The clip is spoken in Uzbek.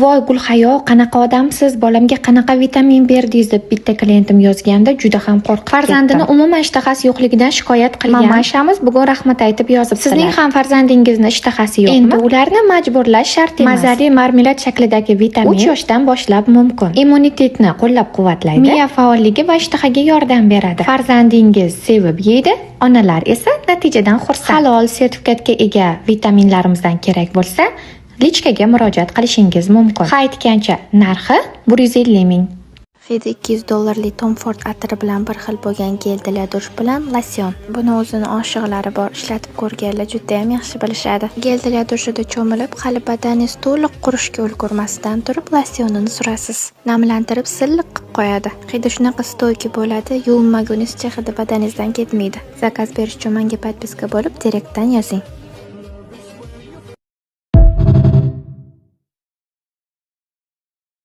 "Voy, Gulhayo, qanaqa odamsiz, bolamga qanaqa vitamin berdingiz?" deb bitta klientim yozganda, juda ham qo'rqib. Farzandini umuman ishtahasi yo'qligidan shikoyat qilgan mamashamiz bugun rahmat aytib yozibdilar. Sizning ham farzandingizni ishtahasi yo'qmi? Endi ularni majburlash shart emas. Mazali marmelad shaklidagi vitamin 3 yoshdan boshlab mumkin. Immunitetni qo'llab-quvvatlaydi. Miya faolligi va ishtahaga yordam beradi. Farzandingiz sevib yeydi, onalar esa natijadan xursand. Halol sertifikatga ega vitaminlarimizdan kerak bo'lsa, личка ga murojaat qilishingiz mumkin. Ha, aytgancha, narxi 150 ming. Hidi 200 dollarli Tom Ford atiri bilan bir xil bo'lgan гель для душ bilan losyon. Buni o'zini oshiqlari bor, ishlatib ko'rganlar judayam yaxshi bilishadi. Гель для душ ida cho'milib, hali badaningiz to'liq qurishga ulgurmasdan turib losyonini surasiz. Namlantirib, silliq qilib qo'yadi. Hidi shunaqa стойкий bo'ladi, yuvinmagunizcha hidi badaningizdan ketmaydi. Zakaz berish uchun menga подписка bo'lib, direktdan yozing.